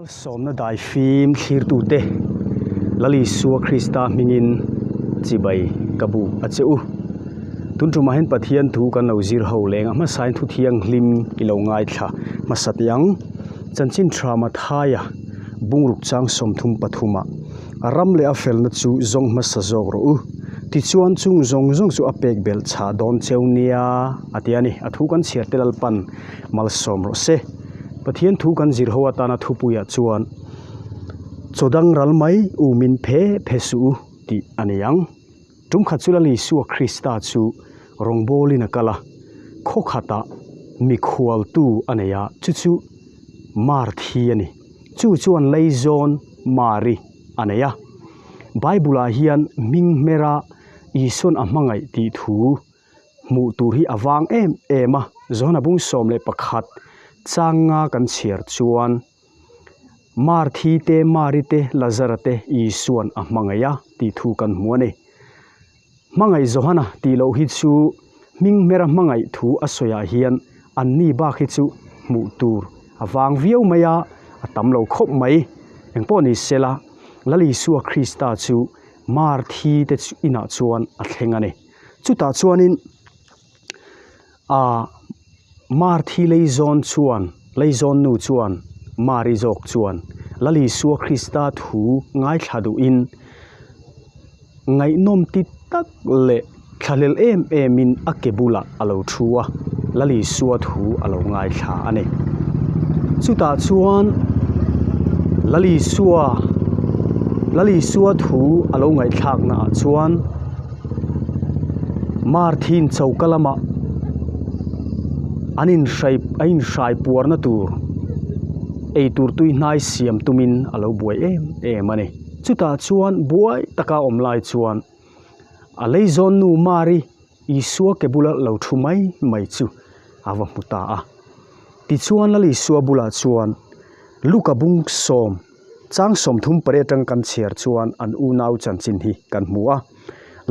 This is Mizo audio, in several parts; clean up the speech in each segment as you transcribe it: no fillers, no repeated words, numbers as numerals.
Malsawmna daifim thlirtute Lal Isua Krista hmingin chibai ka buk a che u. Tun tumah hian Pathian thu kan lo zir ho leng a, hmasain thu thianghlim i lo ngaithla hmasa teh ang. Chanchin tha Mathaia bungruk chang 33 ah a ram leh a felna chu zawng hmasa zawk rawh u. Tichuan chung zawng zawng chu a pek belh chhah dawn cheu nia a ti a ni. A thu kan chhiar te Lalpan malsawm rawh se. Pathian thu kan zir ho atana thupuiah chuan chaw dang ral mai u min phe phe suh u tih a ni ang. Tum khat chu Lal Isua Krista chu rawngbawlin a kal a, khaw khatah mikhualtu a nei a, chu chu Marthi a ni. Chu chuan Leizawn Mari a nei a. Bible-ah hian hming hmera Isuan a hmangaih tih thu hmuh tur hi a vang em em a, Johana bung 11 changa kan chhiar chuan Marthi te, Mari te, Lazara te Isuan a hmangaih a tih thu kan hmu a ni. Hmangaih Johana tih loh hi chu hming hmera hmangaih thu a sawiah hian anni bak hi chu hmuh tur a vang viau mai a, a tam lo khawp mai. Engpawh ni sela, Lal Isua Krista chu Marthi te inah chuan a thleng a ni. Chutah chuanin ah Marthi leizawn chuan leizawn nu chuan Mari zawk chuan Lal Isua Krista thu ngaithla duhin ngaihnawm ti tak leh thlahlel em emin a ke bulah a lo thu a, Lal Isua thu a lo ngaithla a ni. Chutah chuan Lal Isua Lal Isua thu a lo ngaihthlaknaah chuan Marthin choka lamah an inhrai a inhrai puarna tur eitur tui hnai siam tumin a lo buai em em a ni. Chutah chuan buai taka awm lai chuan a leizawn nu Mari Isua ke bula lo thu mai mai chu a va hmu ta a. Tichuan Lal Isua bulah chuan Luka bung sawm Chang 38 atang kan chhiar chuan an unau chanchin hi kan hmu a.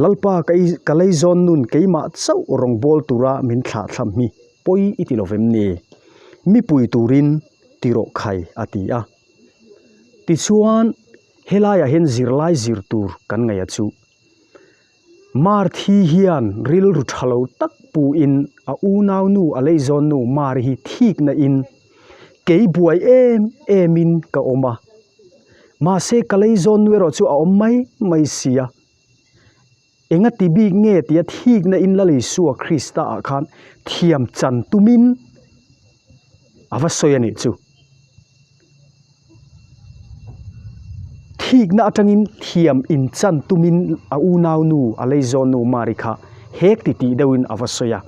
Lalpa ka i ka leizawn nun keimah chauh rawngbâwl tura min thlah thlam hi pawi i ti lovem ni? Mipui turin ti rawh khai a ti a. Tichuan helaiah hian zirlai zir tur kan ngaih a chu. Marthi hian rilru tha lo tak puin a unau nu a leizawn nu Mari hi thikna in kei buai em em in ka awm a, mahse ka leizawn nu erawh chu a awm mai mai si a, enga ti bik nge tia thikna in Lal Isua Krista ah khan thiam chan tumin a va sawi a nih chu. Thikna atangin thiam inchan tumin a unaunu a leizawn nu Mari kha hek ti tih deuhin a va sawi a.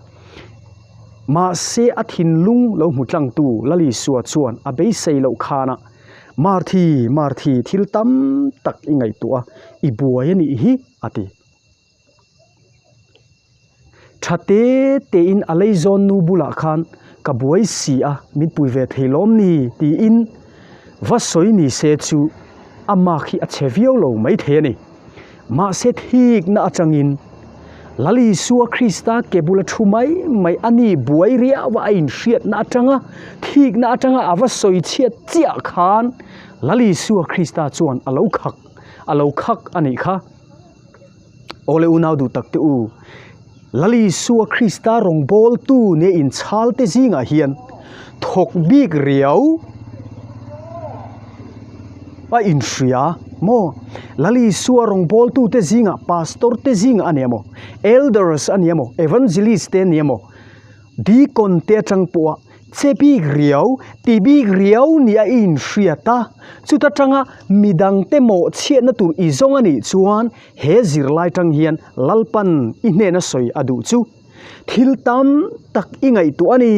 Mahse a thinlung lo hmu tlangtu Lal Isua chuan a beisei loh khana, Marthi, Marthi, thil tam tak i ngaihtuah a, i buai a nih hi, a ti. Tha te tein a leizawn nu bulah khan ka buai si a, min pui ve thei lawm ni tiin va sawi ni se chu a mark hi a chhe viau lo mai thei a ni. Mahse thikna atangin Lal Isua Krista ke bula thu mai mai a ni buai riau a, a inhriatna atanga thikna atanga a va sawi chhiat chiah khan Lal Isua Krista chuan a lo khak a lo khak a nih kha. Awle unau duh tak te u, Lal Isua Krista rawngbawltu nia inchhal te zingah hian thawk bik riau a inhria maw? Lal Isua rawngbawltu te zingah pastor te zingah a ni emaw, elders a ni emaw, evangelist te a ni emaw, Deacon te atang pawha che bik riau, ti bik riau nia i inhriat a, chuta tanga midangte mawhchhiatna tur i zawng a nih chuan he zirlai tang hian Lalpan i hnena sawi a duh chu thil tam tak i ngaihtuah a ni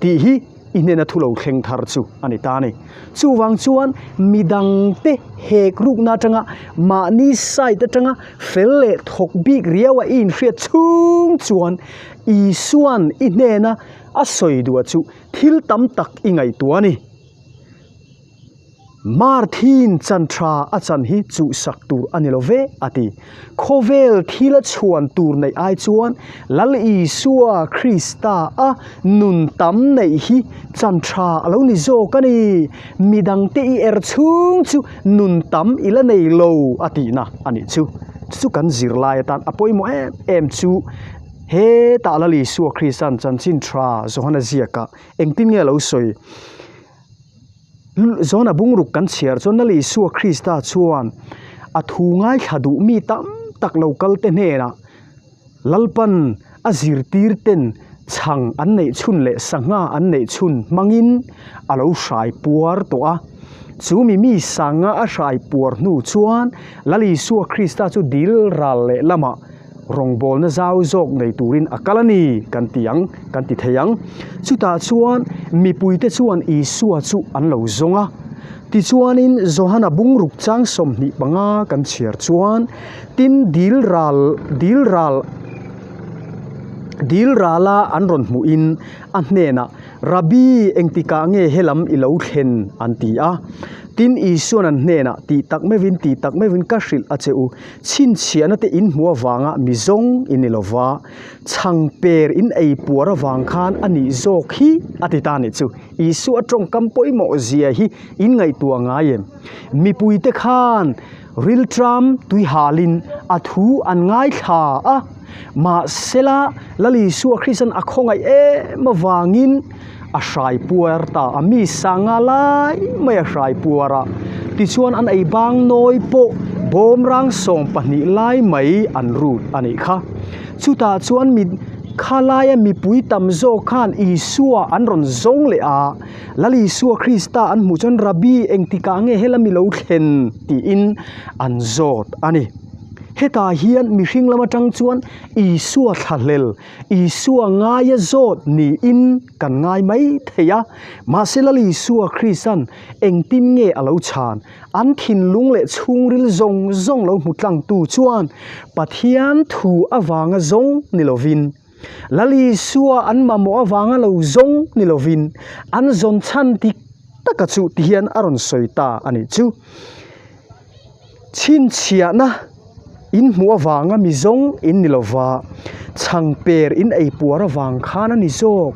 tih hi i hnena thu lo thleng thar chu a ni ta a ni. Chuvang chuan midangte hek rukna atanga mahni side atanga fel leh thawk bik riau a i inhriat chhung chuan Isuan i hnena a sawi duah chu thil tam tak i ngaihtuah a ni. Marthin chan tha a chan hi chuhsak tur a ni lo ve, a ti. Khawvel thil a chhuan tur neih ai chuan Lal Isua Krista a nun tam neih hi chan tha a lo ni zawk a ni. Midangte i er chhung chu nun tam i la nei lo a tihna a nih chu. Chu chu kan zirlai atan a pawimawh em em chu hetah Lal Isua Krista'n chanchin tha Johana ziakah engtin nge a lo sawi? Johana bungruk kan chhiar chuan Lal Isua Krista chuan a thu ngaithla duh mi tam tak lo kal te hnenah Lalpan a zirtir ten chhang an neih chhun leh sangha an neih chhun hmangin a lo hrai puar tawh a. Chu mi mi sangha a hrai puar hnu chuan Lal Isua Krista chu dil ral leh lamah Rawngbawlna zau zawk nei turin a kal a ni kan ti ang, kan ti thei ang. Chutah chuan mipuite chuan Isua chu an lo zawng a. Tichuanin Johana bungruk chang 25 kan chhiar chuan, Tin, dil ral, dil ral, dil rala an rawn hmuhin a hnenah, Rabbi, engtikah nge helam i lo thlen? an ti a. Tin, Isuan an hnenah, Tih tak meuhin, tih tak meuhin ka hrilh a che u, Chhinchhiahna te in hmuh avanga mi zawng i ni lova, chhang per in ei puar avang khan a nih zawk hi a ti ta nih chu. Isua tawngkam pawimawh zia hi in ngaihtuah ngai em? Mipuite khan rilṭam tui halin a thu an ngaithla a, mahsela Lal Isua Krista'n a khawngaih em avangin a hrai puar ta a, mi sanga lai mai a hrai puar a, tichuan an ei bang nawi pawh bawmrang 12 lai mai an rut a nih kha. Chutah chuan mi khalaia mipui tam zawk khan Isua an rawn zawng leh a, Lal Isua Krista an hmuh chuan Rabbi engtikah nge helami lo thlen tiin an zawt a ni. Hetah hian mihring lam atang chuan Isua thlahlel Isua ngaia zawt niin kan ngai mai thei a, mahse Lal Isua Krista'n engtin nge a lo chhan? An thinlung leh chhungril zawng zawng lo hmu tlangtu chuan Pathian thu avanga zawng ni lovin, Lal Isua an mamawh avanga lo zawng ni lovin, an zawn chhan dik taka chu tihian a rawn sawi ta a nih chu. Chhinchhiahna in hmuh avanga mi zawng in ni lova, chhangper in ei puar avang khan a ni zawk.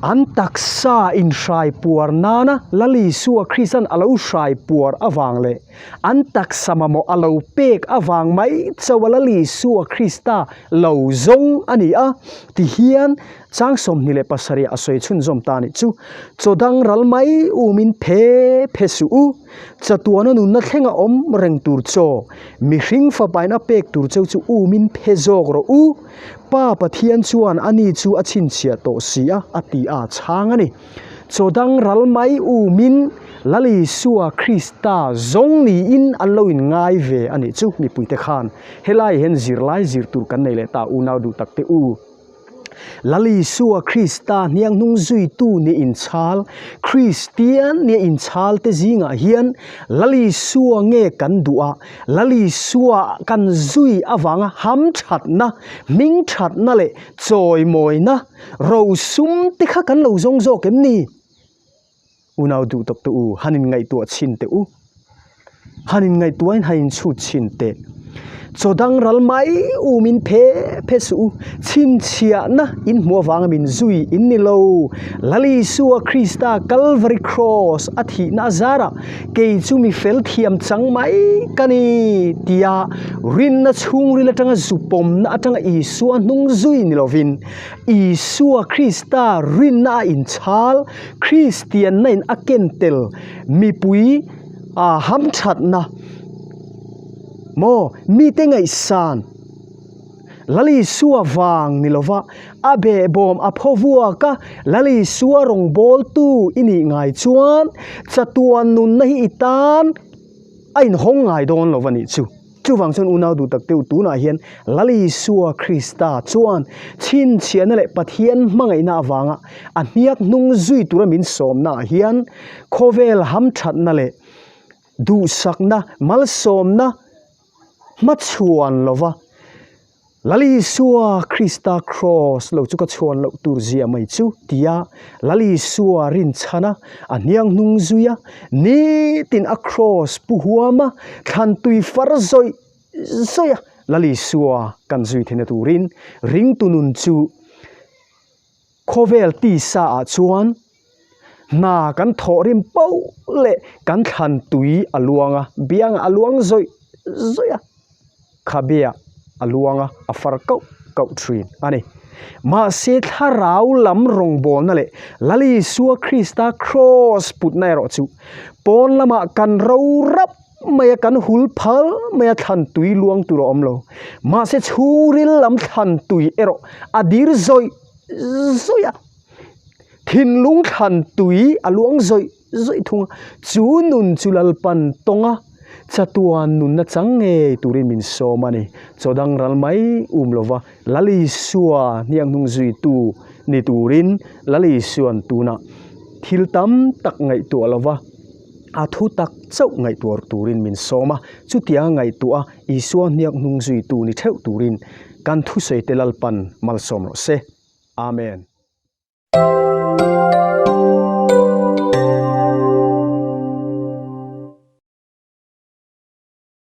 An taksa in hrai puar nana Lal Isua Krista'n a lo hrai puar avang leh an taksa mamawh a lo pek avang mai chauh a Lal Isua Krista lo zawng a ni a, tihian Chang 27 a sawi chhunzawm ta nih chu, Chaw dang ral mai umin phe phe suh u, chatuana nunna thlenga awm reng tur chaw, mihring fapain a pek tur cheu chu umin phe zawk rawh u, Pa Pathian chuan ani chu a chhinchhiah tawh si a, a ti a chhang a ni. Chaw dang ral mai umin Lal Isua Krista zawng niin an lo inngai ve a nih chu mipuite khan. Helai hian zirlai zir tur kan nei leh ta unau duh takte u. Lal Isua Krista hnianghnung zuitu nia inchhal, Kristian nia inchhal te zingah hian Lal Isua nge kan duh a, Lal Isua kan zui avanga hamthatna, hmingthatna leh chawimawina rosum te kha kan lo zawng zawk em ni? Unau duh tawp teh u, han inngaihtuah chhin teh u. Han inngaihtuahin han inchhut chhin teh. Chaw dang ral mai umin phe phe suh u. Chhinchhiahna in hmuh avanga min zui in ni lo. Lal Isua Krista Calvary Cross a thihna a zarah kei chu mi fel thiam chang mai ka ni tia rinna chhungril atanga zupawmna atanga Isua hnung zui ni lovin Isua Krista rinna a inchhal Kristianna in a ken tel mipui ah hamthatna maw mite ngaihsan Lal Isua vang ni lova a behbawm a phaw vuak a, Lal Isua rawngbawltu i nih ngai chuan chatuan nunna hi i tan a inhawng ngai dawn lo a nih chu. Chuvang chuan unau duh tak teuh tunah hian Lal Isua Krista chuan chhinchhiahna leh Pathian hmangaihna avanga a hniak hnung zui tura min sawmnaah hian khawvel hamthatna leh duhsakna, malsawmna hmachhuan lova. Lal Isua Krista Kraws lo chu ka chhuan loh tur zia mai chu tia Lal Isua rinchhana a hniang hnung zui a, nitin a kraws pu huam a, thlan tui far zawih zawih a Lal Isua kan zui theihna turin ringtu nun chu Khawvel tisa ah chuan hna kan thawh rim pauh leh kan thlan tui a luang a, biangah a luang zawih zawih a, khabeah a luang a, a far kauh kauh thin a ni. Mahse thlarau lam rawngbawlna leh Lal Isua Krista kraws putna erawh chu pawn lamah kan ro rap mai a, kan hul phal mai a, thlan tui luang tur a awm lo. Mahse chhungril lam thlan tui erawh a dir zawih zawih a, thinlung thlan tui a luang zawih zawih thung a, chu nun chu Lalpan tawnga chatuan nunna chang ngei turin min sawm a ni. Chaw dang ral mai um lova Lal Isua hniang hnung zuitu ni turin Lal Isua'n tunah thil tam tak ngaihtuah lova a thu tak chauh ngaihtuah turin min sawm a, chutianga ngaihtuah a Isua hniak hnung zuitu ni theuh turin kan thusawite Lalpan malsawm rawh se. Amen.